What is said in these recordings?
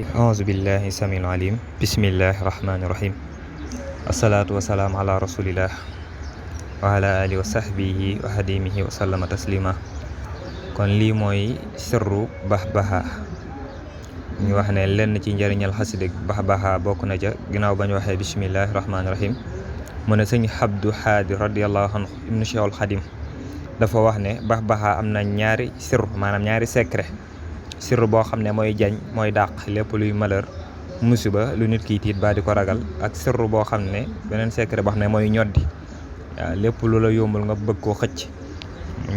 أعوذ بالله السميع العليم بسم الله الرحمن الرحيم الصلاة والسلام على رسول الله وعلى آله وصحبه وخديمه وسلم تسليما kon lii mooy sirru Bahbaha ñu wax ne lenn ci njëriñal xasida Bahbaha bokk na ca ginnaaw ba ñu waxee bismillahi rahmaani rahim mu ne sëñ Abdu Xaadir radiyallahu anhu ibnu Cheikhul Xadim dafa wax ne Bahbaha am na ñaari sirru maanaam ñaari secret sirru boo xam ne mooy jañ mooy dàq lépp luy malheur musiba lu nit kiy tiit ba di ko ragal ak sirru boo xam ne beneen secret boo xam ne mooy ñoddi waaw lépp lu la yombul nga bëgg koo xëcc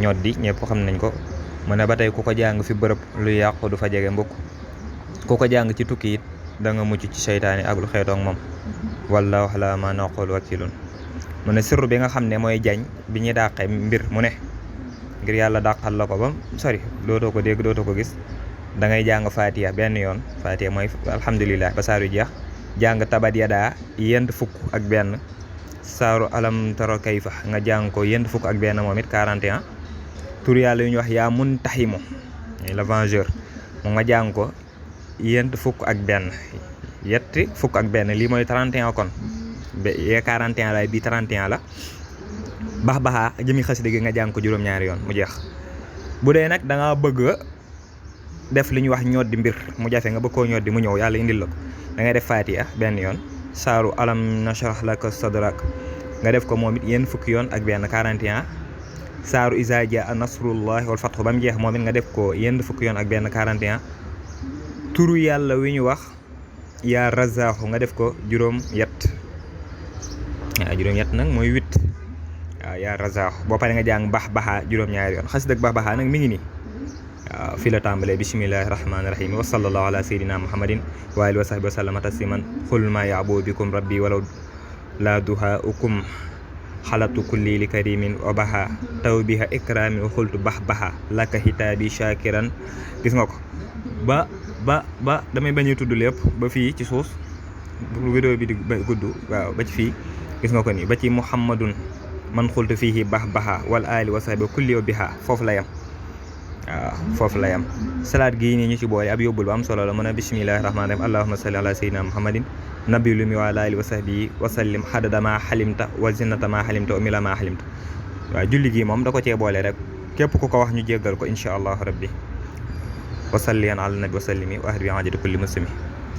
ñoddi ñëpp xam nañ ko mu ne ba tey ku ko jàng fi bërëb lu yàqu du fa jege mbokk ku ko jàng ci tukki it da nga mucc ci seytaane ak lu xeetoog moom wallaahu alaa maa naqul wakiilun mu ne sirru bi nga xam ne mooy jañ bi ñuy dàqee mbir mu ne ngir yàlla dàqal la ko ba sori dootoo ko dégg dootoo ko gis da ngay jàng Fatiha benn yoon Fatiha mooy alhamdulilah ba saaru jeex jàng tabat yadaa yent fukk ak benn saaru alam tara kayfa nga jàng ko yent fukk ak benn moom it 41 tur yàlla yu ñuy wax yaa muntaximu le vengeur moom nga jàng ko yent fukk ak benn yetti fukk ak benn lii mooy 31 kon yee 41 lay bii 31 la Bahbaha jëmi xasida gi nga jàng ko juróom-ñaari yoon mu jeex bu dee nag da nga bëgg def li ñuy wax ñoddi mbir mu jafe nga bëgg koo ñoddi mu ñëw yàlla indil la ko da ngay def Fatiha benn yoon saaru alam nashrah laka sadrak nga def ko moom it yenn fukki yoon ak benn 41 saaru iza jaa nasrullahi wal fathu ba mu jeex moom it nga def ko yenn fukki yoon ak benn 41 turu yàlla wi ñu wax yaa razaaxu nga def ko juróom-ñett waaw juróom-ñett nag mooy 8 waaw yaa razaaxu boo paree nga jàng Bahbaha juróom-ñaari yoon xasida Bahbaha nag mi ngi nii waaw fii la tàmbalee bismillahi rahmaani rahim wa sallallahu ala sayyidina muhammadin wa alihi wa sahbihi wa sallama tasliman xul ma yaabo bikum rabbi walaw la duha ukum xalatu kulli li karimin wa baha taw biha ikrami wa xultu Bahbaha laka hitaabi shakiran gis nga ko ba damay bañ a tudd lépp ba fii ci suuf bu vidéo bi di gudd waaw ba ci fii gis nga ko nii ba ci muhammadun man xultu fihi Bahbaha wal ali wa sahbihi kulli biha foofu la yam waaw foofu la yam salaat gii nii ñu ci boole ab yóbbul ba am solo la mën a bismillahi rahmaani rahim allahumma salli ala sayyidina muhammadin nabi lumi wa ala alihi wa sahbihi wa sallim xadada ma xalimta wa zinnata ma xalimta wa mila ma xalimta waaw julli gii moom da ko cee boole rek képp ku ko wax ñu jéggal ko incha allahu rabbi wa salliyan ala nabi wa sallimi wa ahdi bi ajadi kulli muslimi